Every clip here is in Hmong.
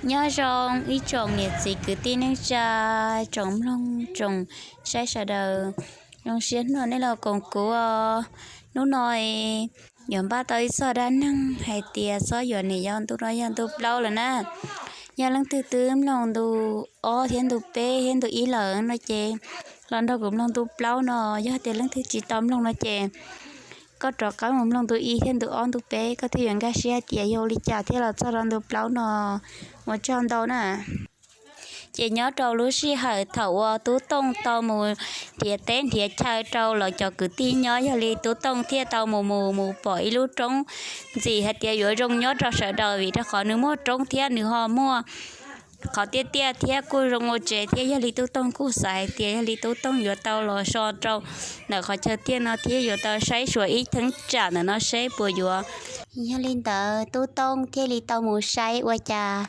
Nyob zoo ib tsoom niam txiv kwv tij neej tsa, tsoom mloog tsoom saib sawv daws, zoo siab hnub no nej los koom kuv os. Hnub no yuav npaj tau ib txoj dab neeg hais tias txhob yuav niam yau ntu no yog ntu plaub lawm na. Yog leej twg twb mloog ntu ob thiab ntu peb thiab ntu ib lawm no ces los nrog kuv mloog ntu plaub no. Yog tias leej twg tsis tau mloog no ces koj rov qab mus mloog ntu ib thiab ntu ob ntu peb koj thiaj yuav nkag siab hais tias yog ua li cas thiaj los txog rau ntu plaub no. Ua tsaug ntau na. Ces nyob rau lub sij hawm thaum uas Tub Tooj tau mus nrhiav teb nrhiav chaw rau lawv cov kwv tij nyob, yog li Tub Tooj thiaj tau mus mus mus pom ib lub roob ntxim hais tias yuav zoo nyob rau sawv daws, vim rau qhov nws muaj roob thiab nws ho muaj qhov tiaj tiaj thiab kuj zoo ua tsev thiab. Yog li Tub Tooj kuj xav hais tias yog li Tub Tooj yuav tau los so rau ntawm qhov chaw tiaj no thiab yuav tau saib xyuas ib cheeb tsam ntawm no seb puas yuav. Yog li ntawd Tub Tooj thiaj li tau mus saib ua cas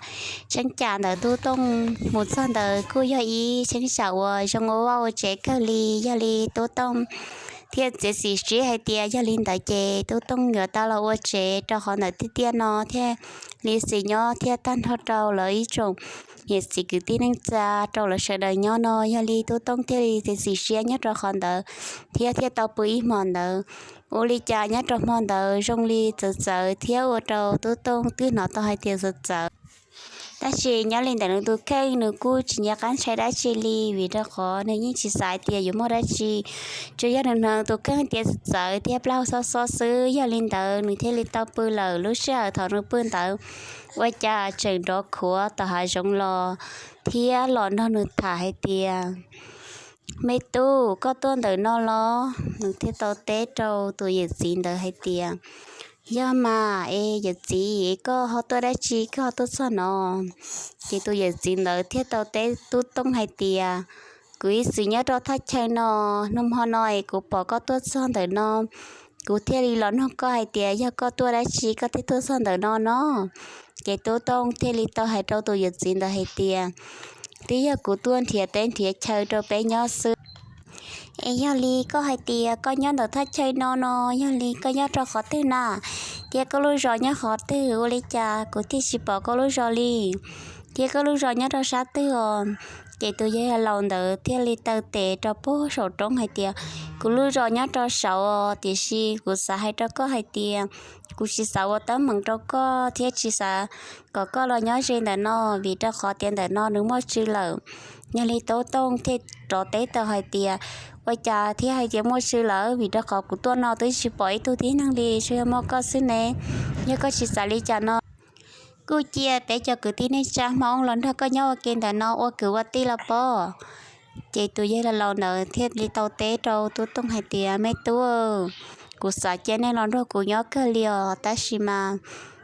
cheeb tsam ntawm Tub Tooj mus txog ntawd kuj yog ib cheeb tsam uas zoo ua vaj ua tsev kawg li. Yog li Tub Tooj thiaj txiav txim siab hais tias yog li ntawd ces Tub Tooj yuav tau los ua tsev rau qhov ntawm tiaj tiaj no thiaj li txis nyob thiab tag nrho rau lawv ib tsoom niam txiv kwv tij neej tsa, rau lawv sawv daws nyob no. Yog li Tub Tooj thiaj li txiav txim siab nyob rau qhov ntawd thiab thiaj tau pw ib hmo ntawd. Ua li cas nyob rau hmo ntawd zoo li txawv txawv thiab ua rau Tub Tooj twb hnov tau hais tias txawv txawv. Tab sis nyob li ntawm nws tus kheej nws kuj tsis nco qab ntshai dab tsi li, vim rau qhov nws yeej tsis xav hais tias yuav muaj dab tsi, tsuas yog nws hnov tus kheej tias txawv txawv thiab plaub hau xob xob xwb. Yog li ntawd nws thiaj li tau pw lawm. Lub sij hawm thaum nws pw ntawd ua cas tseem nrov khuav tom hav zoov los thiab los nrog nws tham hais tias, Me tub, koj tuaj ntawm no los? Nws thiaj tau teb rau tus yawm txiv ntawd hais tias, Yog mas es yawm txiv, koj ho tuaj dab tsi koj ho tuaj txog no? Ces tus yawm txiv ntawd thiaj tau teb Tub Tooj hais tias, Kuv ib txwm nyob rau thaj chaw no, hnub hmo no es kuv pom koj tuaj txog ntawm no, kuv thiaj li los nug koj hais tias yog koj tuaj dab tsi koj thiaj tuaj txog ntawm no no. Ces Tub Tooj thiaj li tau hais rau tus yawm txiv ntawd hais tias, Twb yog kuv tuaj nrhiav teb nrhiav chaw rau peb nyob xwb. Es yog li koj hais tias koj nyob ntawm thaj chaw no no, yog li koj nyob rau qhov twg na? Thiab koj lub zos nyob qhov twg? Ua li cas kuv thiaj tsis pom koj lub zos li? Thiab koj lub zos nyob rau sab twg os? Ces tus yawg laus ntawd thiaj li taw tes rau puag saum roob hais tias, Kuv lub zos nyob rau saud os, tiam sis kuv xav hais rau koj hais tias kuv tsis xav ua teeb meem rau koj thiab tsis xav kom koj los nyob ze ntawm no, vim rau qhov tias ntawm no nws muaj tswv lawm. Yog li Tub Tooj thiaj rov teb tau hais tias, Ua cas thiaj hais tias muaj tswv lawm? Vim rau qhov kuv tuaj no twb tsis pom ib tug tib neeg li, tsuas yog muaj koj xwb ne. Yog koj tsis xav li cas no, kuj cia peb cov kwv tij neej tsa Hmoob los nrog koj nyob ua ke ntawm no ua kwv ua tij los pob. Ces tus yawg laus ntawd thiaj li tau teb rau Tub Tooj hais tias, Me tub, kuv xav cia nej los nrog kuv nyob kawg li os, tab sis mas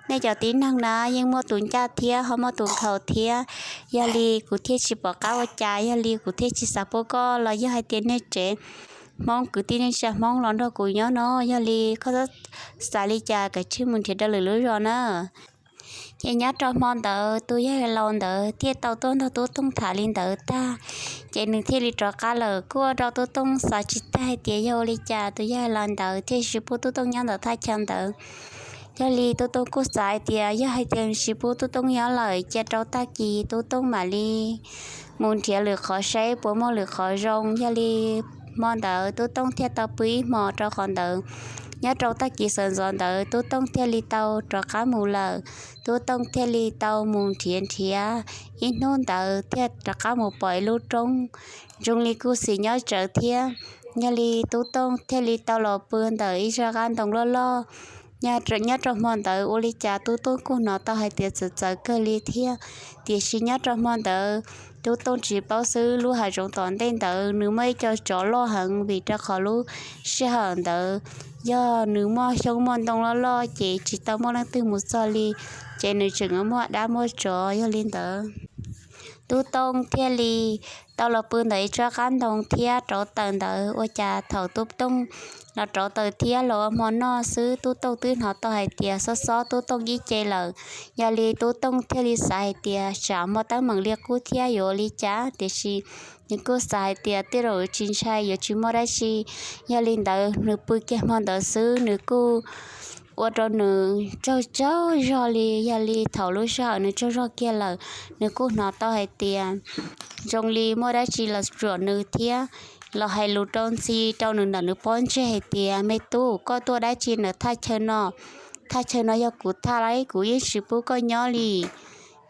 nej cov tib neeg na yeej muaj tus ncaj thiab ho muaj tus nkhaus thiab, yog li kuv thiaj tsis pom qab ua cas, yog li kuv thiaj tsis xav pub koj los yog hais tias nej tsev Hmoob kwv tij neej tsa Hmoob los nrog kuv nyob no, yog li koj xav li cas kav tsij mus nrhiav rau lwm lub zos na. Ces nyob rau hmo ntawd tus yawg laus ntawd thiaj tau tuaj nrog Tub Tooj tham li ntawd tag, ces nws thiaj li rov qab lawm. Kuj ua rau Tub Tooj xav tsis tag hais tias yog ua li cas tus yawg laus ntawd thiaj tsis pub Tub Tooj nyob ntawm thaj chaw ntawd. Yog li Tub Tooj kuj xav hais tias yog hais tias tsis pub Tub Tooj nyob lawm, cia rau tag kis Tub Tooj mam li mus nrhiav lwm qhov saib puas muaj lwm qhov zoo. Yog li hmo ntawd Tub Tooj thiaj tau pw ib hmo rau qhov ntawd. Nyob rau tag kis sawv ntxov ntawd Tub Tooj thiaj li tau rov qab mus lawm. Tub Tooj thiaj li tau mus nrhiav nrhiav ib hnub ntawd thiaj rov qab mus pom ib lub roob zoo li kuj xis nyob tsawv thiab. Yog li Tub Tooj thiaj li tau los pw ntawm ib tsob qab ntoo loj loj. Nyob rau hmo ntawd ua li cas Tub Tooj kuj hnov tau hais tias txawv txawv kawg li thiab. Tiam sis nyob rau hmo ntawd Tub Tooj tsis paub xwb, lub hav zoov tom ntej ntawd nws muaj ib co tsov loj heev, vim rau qhov lub sij hawm ntawd yog nws muaj xyoob muaj ntoo loj loj ces tsis tau muaj leej twg mus txog li, ces nws tseem muaj dab muaj tsov. Yog li ntawd Tub Tooj thiaj li tau los pw ntawm ib tsob qab ntoo thiab rauv taws ntawd. Ua cas thaum Tub Tooj los rauv taws thiab los ua hmo noj xwb, Tub Tooj twb hnov tau hais tias xob xob Tub Tooj ib ce lawm. Yog li Tub Tooj thiaj li xav hais tias tsam muaj teeb meem li qub thiab yuav ua li cas, tiam sis nws kuj xav hais tias tej zaum yuav tsis ntshai, yuav tsis muaj dab tsi. Yog li ntawd nws pw kiag hmo ntawd xwb nws kuj ua rau nws tsaug tsaug zog li. Yog li thaum lub sij hawm nws tsaug zog kiag lawm, nws kuj hnov tau hais tias zoo li muaj dab tsi los tsuam nws thiab los hais lus rau ntxhi rau nws ntawm nws pob ntseg hais tias, Me tub, koj tuaj dab tsi ntawm thaj chaw no? Thaj chaw no yog kuv thaj lauj, kuv yeej tsis pub koj nyob li.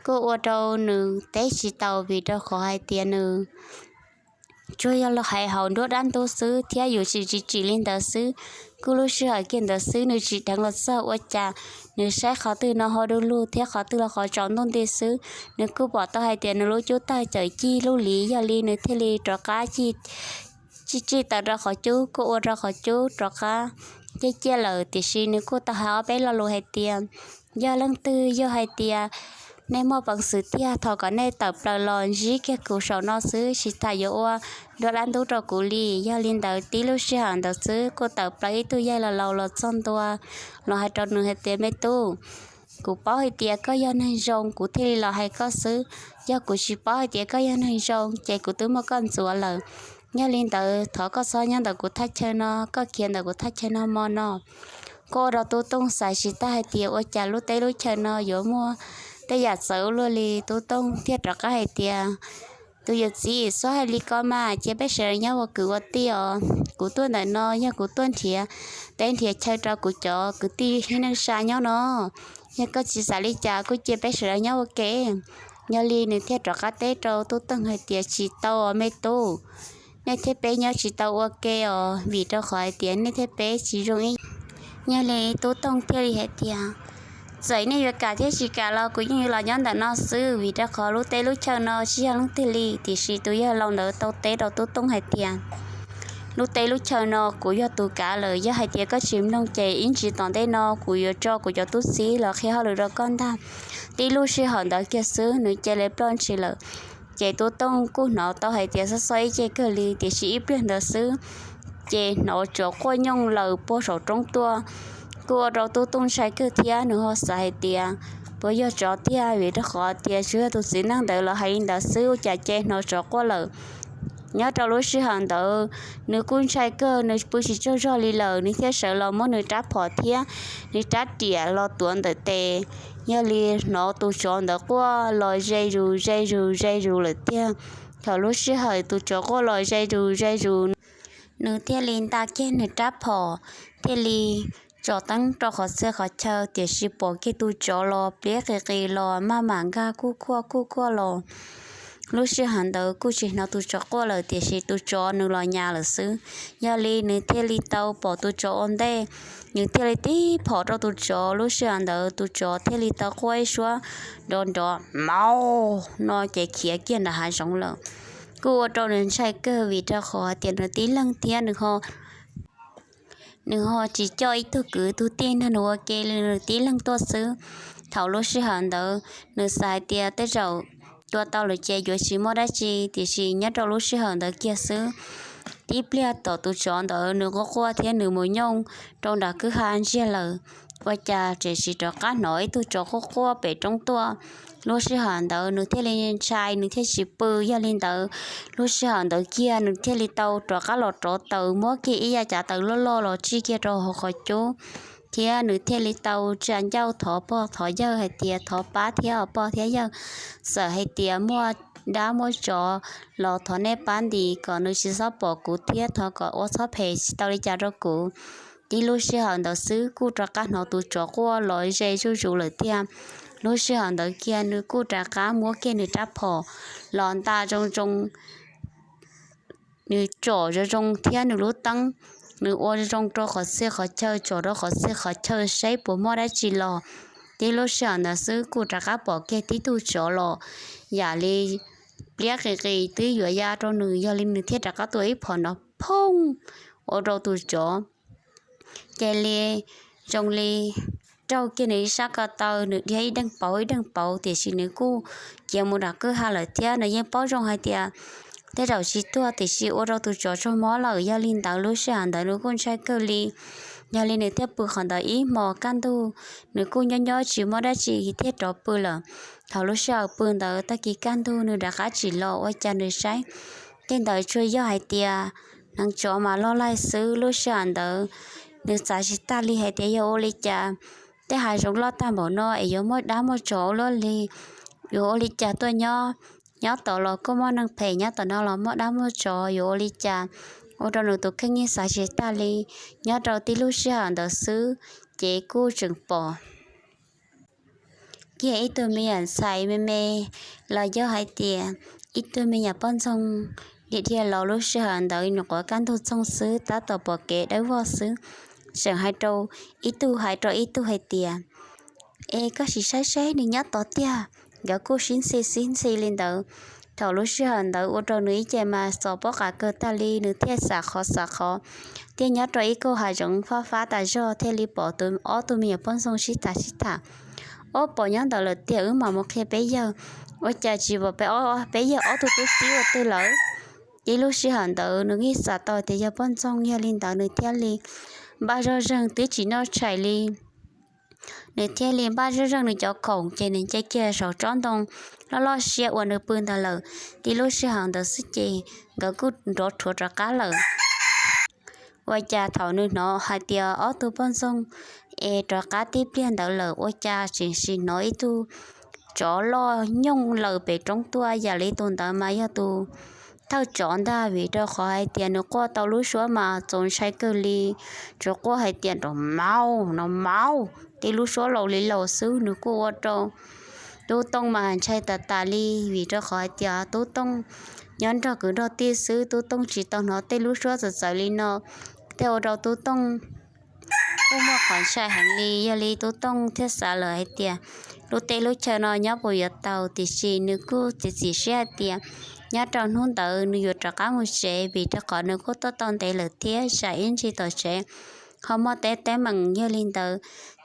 Kuj ua rau nws teb tsis tau vim rau qhov hais tias nws tsuas yog los hais hauv nruab dab ntub xwb thiab yuav tsis tsim tsim li ntawd xwb. Kuj lub sij hawm kiag ntawd xwb nws tsim dheev los txog ua cas nws saib qhov twg no ho du lug thiab qhov twg los qhov tsaus ntuj nti xwb. Nws kuj pom tau hais tias nws lub cub tawg cawm cig lub liv, yog li nws thiaj li rov qab cig tsis tsis tawm rau qhov cub, kuj ua rau qhov cub rov qab ciaj ciaj lawm. Tiam sis nws kuj tau hais ob peb lo lus hais tias, Yog leej twg yog hais tias nej muaj peev xwm tiag, thov kom nej tawm plaws los ntsib kiag kuv saum no xwb, tsis tas yuav ua nruab dab ntub rau kuv li. Yog li ntawd tib lub sij hawm ntawd xwb kuj tawm plaws ib tug yawg laus laus los txog ntua los hais rau nws hais tias, Me tub, kuv paub hais tias koj yog neeg zoo kuv thiaj li los hais koj xwb. Yog kuv tsis paub hais tias koj yog neeg zoo ces kuv twb muab koj ntxuav lawm. Yog li ntawd thov koj txhob nyob ntawm kuv thaj chaw no, koj khiav ntawm kuv thaj chaw no mog no. Kuj ua rau Tub Tooj xav tsis tag hais tias ua cas lub teb lub chaw no yuav muaj tej yam txawv ua luaj li. Tub Tooj thiaj rov qab hais tias, Tus yawm txiv, txhob hais li ko mas, cia peb sawv daws nyob ua kwv ua tij os. Kuv tuaj ntawm no yog kuv tuaj nrhiav teb nrhiav chaw rau kuv cov kwv tij neej tsa nyob no. Yog koj tsis xav li cas kuj cia peb sawv daws nyob ua ke. Yog li nws thiaj rov qab teb rau Tub Tooj hais tias, Tsis tau os me tub, nej thiab peb nyob tsis tau ua ke os, vim rau qhov hais tias nej thiab peb tsis zoo ib. Yog li Tub Tooj thiaj li hais tias, Txawm nej yuav kam thiab tsis kam los kuv yeej yuav los nyob ntawm no xwb, vim rau qhov lub teb lub chaw no tsis yog leej twg li. Tiam sis tus yawg laus ntawd tau teb rau Tub Tooj hais tias, Lub teb lub chaw no kuv yog tus kav lawm, yog hais tias koj tsis mloog ces ib ntsis tom ntej no kuv yuav tso kuv cov tub txib los qhia hauj lwm rau koj ntag. Tib lub sij hawm ntawd kiag xwb nws cia li ploj ntshis lawm. Ces Tub Tooj kuj hnov tau hais tias xob xob ib ce kawg li, tiam sis ib pliag ntawd xwb ces hnov tsov quaj nyooj laws puag saum roob tuaj. Kuj ua rau Tub Tooj ntshai kawg thiab nws ho xav hais tias, Puas yog tsov tiag? Vim rau qhov tias tsuas yog tus txiv neej ntawd los hais li ntawd xwb, ua cas ces hnov tsov quaj lawm. Nyob rau lub sij hawm ntawd nws kuj ntshai kawg, nws pw tsis tsaug zog li lawm, nws thiaj sawv los muab nws rab phom thiab nws rab riam los tuav ntawm tes. Yog li hnov tus tsov ntawd quaj los ze zus ze zus ze zus lawm tiag. Thaum lub sij hawm tus tsov quaj los ze zus ze zus, nws thiaj li nta kiag nws rab phom, thiaj li tsom teeb rau qhov txhia qhov chaw, tiam sis pom kiag tus tsov los pliab qis qis los maj mam nkag kuj kuaj kuj kuaj los. Lub sij hawm ntawd kuj tsis hnov tus tsov quaj lawm, tiam sis tus tsov nws los nyas lawm xwb. Yog li nws thiaj li tau pom tus tsov ua ntej, nws thiaj li tib phom rau tus tsov. Lub sij hawm ntawd tus tsov thiaj li tau quaj ib suab nrov nrov mau no ces khiav kiag nram hav zoov lawm. Kuj ua rau nws ntshai kawg vim rau qhov hais tias nws tib leeg thiab nws ho nws ho tsis coj ib tug kwv tug tij nrog nws ua ke li, nws tib leeg tuaj xwb. Thaum lub sij hawm ntawd nws xav hais tias tej zaum tua tau lawm ces yuav tsis muaj dab tsi, tiam sis nyob rau lub sij hawm ntawd kiag xwb, tib pliag tom tus tsov ntawd nws quaj quaj thiab nws mus nyooj rau nram kwj ha ntsiag lawm, ua cas tseem tsis rov qab hnov ib tug tsov quaj quaj pem roob tuaj. Lub sij hawm ntawd nws thiaj li ntshai, nws thiaj tsis pw. Yog li ntawd, lub sij hawm ntawd kiag nws thiaj li tau rov qab los rov taws, muab kiag ib yav cav taws loj loj los tsij kiag rau hauv qhov cub, thiab nws thiaj li tau tsa ncauj thov pog thov yawg hais tias, Thov pab thiab pog thiab yawg, txawm hais tias muaj dab muaj tsov los thov nej pab ntis kom nws tsis txhob pom kuv thiab thov kom ua txhob phem tsis tau li cas rau kuv. Tib lub sij hawm ntawd xwb kuj rov qab hnov tus tsov quaj los ze zuj zus lawm tiag. Lub sij hawm ntawd kiag nws kuj rov qab muab kiag nws rab phom los nta zoo zoo, nws tsom zoo zoo thiab nws lub teeb, nws ua zoo rau qhov txhia qhov chaw, tsom rau qhov txhia qhov chaw saib puas muaj dab tsi los. Tib lub sij hawm ntawd xwb kuj rov qab pom kiag tib tug tsov los yam li pliab qis qis twb yuav ya rau nws, yog li nws thiaj rov qab tua ib phom nrov phooj ua rau tus tsov cia li zoo li raug kiag nws ib sab ko taw, nws dhia ib deeg pauv ib deeg pauv, tiam sis nws kuj cia mus nram kwj ha lawm thiab. Nws yeej paub zoo hais tias tej zaum tsis tuag, tiam sis ua rau tus tsov raug mob lawm. Yog li ntawd lub sij hawm ntawd nws kuj ntshai kawg li. Yog li nws thiaj pw qhov ntawd ib hmos kaj ntug, nws kuj nyob nyob tsis muaj dab tsi thiaj rov pw lawm. Thaum lub sij hawm pw ntawd tag kis kaj ntug nws rov qab tsim los ua cas nws saib tej ntawd tsuas yog hais tias hneev tsov mas loj laij xwb. Lub sij hawm ntawd nws xav tsis tag li hais tias yog ua li cas tej hav zoov loj tag npaum no es yuav muaj dab muaj tsov ua luaj li, yuav ua li cas tuaj nyob, nyob tod los kuj muaj neeg phem, nyob tom no los muaj dab muaj tsov, yuav ua li cas, ua rau nws tus kheej yeej xav tsis tag li. Nyob rau tib lub sij hawm ntawd xwb ces kuj tseem pom kiag ib tug me nyuam ntxhais me me los yog hais tias ib tug me nyuam poj ntxoog dhia dhia los. Lub sij hawm ntawd nyuam qhuav kaj ntug txoog xwb, tab tom pom kev dawb vog xwb, tseem hais rau ib tug, hais rau ib tug hais tias, Es koj sim saib seb nws nyob tod tiag. Nkawd kuj sib ntxhi sib ntxhi li ntawd. Thaum lub sij hawm ntawd ua rau nws ib ce mas txaus pob qa kawg tag li, nws thiaj xav qhov xav qhov, thiaj nyob rau ib kauj hav zoov fab fab tas zog thiaj li pom tus, ob tug me nyuam poj ntxoog sib tham sib tham. Ob, pom nyob ntawd lawm tiag, wb mam mus qhia peb yawg. Ua cas tsis pom peb, peb yawg ob tug tub txib ua twg lawm? Tib lub sij hawm ntawd nws yeej xav tau tias yog poj ntxoog, yog li ntawd nws thiaj li npaj zoj zeeg twb tsis noj tshais li. Nws thiaj li npaj zoj zeeg nws cov khoom ces nws nce kiag saum tsob ntoo loj loj siab uas nws pw ntawd lawm. Tib lub sij hawm ntawd xwb ces nkawd kuj nrov rhuav rov qab lawm. Ua cas thaum nws hnov hais tias ob tug poj ntxoog es rov qab tib pliag ntawd lawm, ua cas tseem sim hnov ib tug tsov loj nyooj laws pem roob tuaj, yam li tus ntawd mas yog tus thawj tsov ntag, vim rau qhov hais tias nws quaj tau lub suab mas txaus ntshai kawg li, tsuas quaj hais tias nrov mauj no mauj, tib lub suab laus li laus xwb. Nws kuj ua rau Tub Tooj mas ntshai tas tas li, vim rau qhov hais tias Tub Tooj nyob nrog kwv nrog tij xwb, Tub Tooj tsis tau hnov tej lub suab txawv txawv li no, thiaj ua rau Tub Tooj kuj muaj qhov ntshai heev li. Yog li Tub Tooj thiaj xav lawm hais tias lub teb lub chaw no nyob puas yuav tau, tiam sis nws kuj txiav txim siab hais tias nyob rau hnub ntawd nws yuav rov qab mus tsev, vim rau qhov nws kuj tuaj tau ntev lawm thiab, tsam ib ntsis tom tsev ho muaj teeb teeb meem. Yog li ntawd,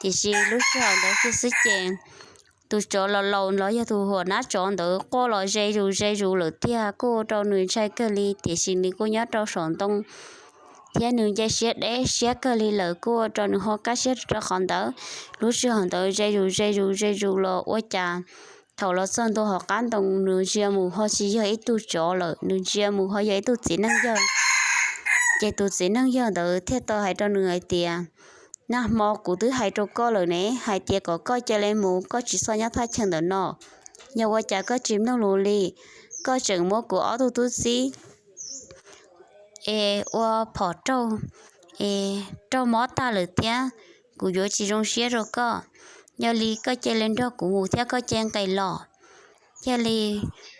tiam sis lub sij hawm ntawd kiag xwb ces tus tsov laus laus los yog tus huam nab tsov ntawd quaj los ze zus ze zus lawm tiag, kuj ua rau nws ntshai kawg li, tiam sis nws kuj nyob rau saum ntoo thiab nws nce siab deb siab kawg li lawm, kuj ua rau nws ho kaj siab rau qhov ntawd. Lub sij hawm ntawd ze zus ze zus ze zus los ua cas thaum los txog ntua hauv qab ntoo, nws ntsia mus ho tsis yog ib tug tsov lawm, nws ntsia mus ho yog ib tug txiv neej yawg. Ces tus txiv neej yawg ntawd thiaj tau hais rau nws hais tias, Nag hmo kuv twb hais rau koj lawm ne, hais tias kom koj cia li mus, koj tsis txhob nyob thaj chaw ntawm no. Yog ua cas koj tsis mloog lus li, koj tseem muab kuv ob tug tub txib es ua phom raug, es raug mob tag lawm thiab, kuv yuav tsis zoo siab rau koj. Yog li koj cia li nrog kuv mus thiab koj cia li nqis los. Thiaj li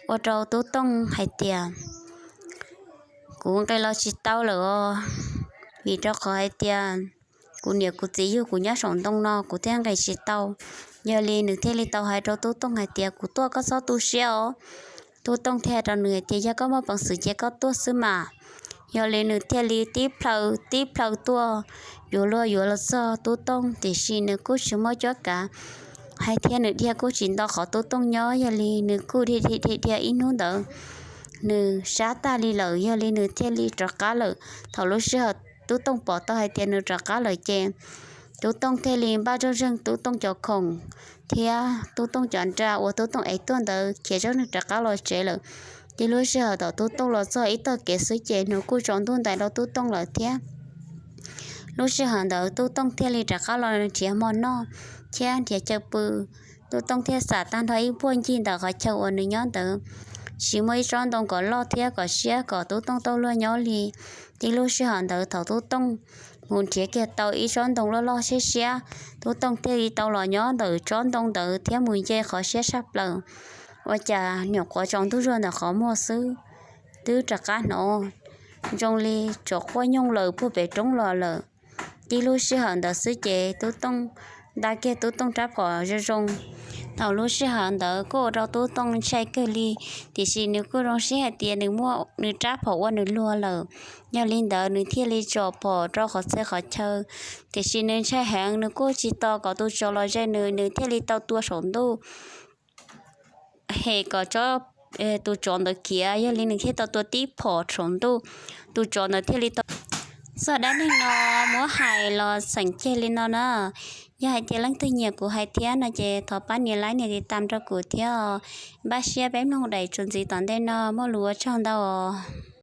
ua rau Tub Tooj hais tias, Kuv nqis los tsis tau lawm os, vim rau qhov hais tias kuv niam kuv txiv yug kuv nyob saum ntoo no, kuv thiaj nqis tsis tau. Yog li nws thiaj li tau hais rau Tub Tooj hais tias, Kuv tuaj, koj txhob tu siab os. Tub Tooj thiaj hais rau nws hais tias, Yog koj muaj peev xwm ces koj tuaj xwb mas. Yog li nws thiaj li tib plhaw tib plhaw tuaj, yuav luag yuav los txog Tub Tooj, tiam sis nws kuj tsis muaj cuab kav hais thiab, nws dhia kuj tsis nto qhov Tub Tooj nyob. Yog li nws kuj dhia dhia dhia dhia ib hnub ntawd nws sab tag li lawm, yog li nws thiaj li rov qab lawm. Thaum lub sij hawm Tub Tooj pom tau hais tias nws rov qab lawm ces Tub Tooj thiaj li npaj zoj zeeg Tub Tooj cov khoom thiab Tub Tooj cov nra uas Tub Tooj ev tuaj ntawd khiav zoj neeg rov qab los tsev lawm. Ces lub sij hawm thaum Tub Tooj los txog ib tog kev xwb ces nws kuj tsaus ntuj ntais rau Tub Tooj lawm thiab. Lub sij hawm ntawd Tub Tooj thiaj li rov qab los nrhiav hmo noj thiab nrhiav chaw pw. Tub Tooj thiaj xam tag nrho ib puag ncig ntawm qhov chaw uas nws nyob ntawd, tsis muaj ib tsob ntoo kom loj thiab kom siab kom Tub Tooj tau luag nyob li. Tib lub sij hawm ntawd thaum Tub Tooj mus nrhiav kiag tau ib tsob ntoo loj loj siab siab, Tub Tooj thiaj li tau los nyob ntawm tsob ntoo ntawd thiab mus nce qhov siab tshaj plaws. Ua cas nyuam qhuav tsaus ntuj zuag ntawm qhov muag xwb, twb rov qab hnov zoo li tsov quaj nyooj laws puag pem roob los lawm. Tib lub sij hawm ntawd xwb ces Tub Tooj nta kiag Tub Tooj rab phom zoo zoo. Thaum lub sij hawm ntawd kuj ua rau Tub Tooj ntshai kawg li, tiam sis nws kuj zoo siab hais tias nws muaj nws rab phom ua nws luag lawm. Yog li ntawd nws thiaj li tsom phom rau qhov txhia qhov chaw, tiam sis nws ntshai heev, nws kuj tsis tos kom tus tsov los ze nws, nws thiaj li tau tua saum ntuj hem kom tsob, tus tsov ntawd khiav. Yog li nws thiaj tau tua tib phom saum ntuj, tus tsov ntawd thiaj li tau. Txoj dab neeg no muab hais los xeem ceg li no na. Yog hais tias leej twg nyiam kuv hais thiab no ces thov pab nias like nias tiv tam rau kuv thiab. Npaj siab peb mloog daim txuas ntxiv tom ntej no, muaj lus ua tsaug ntau os.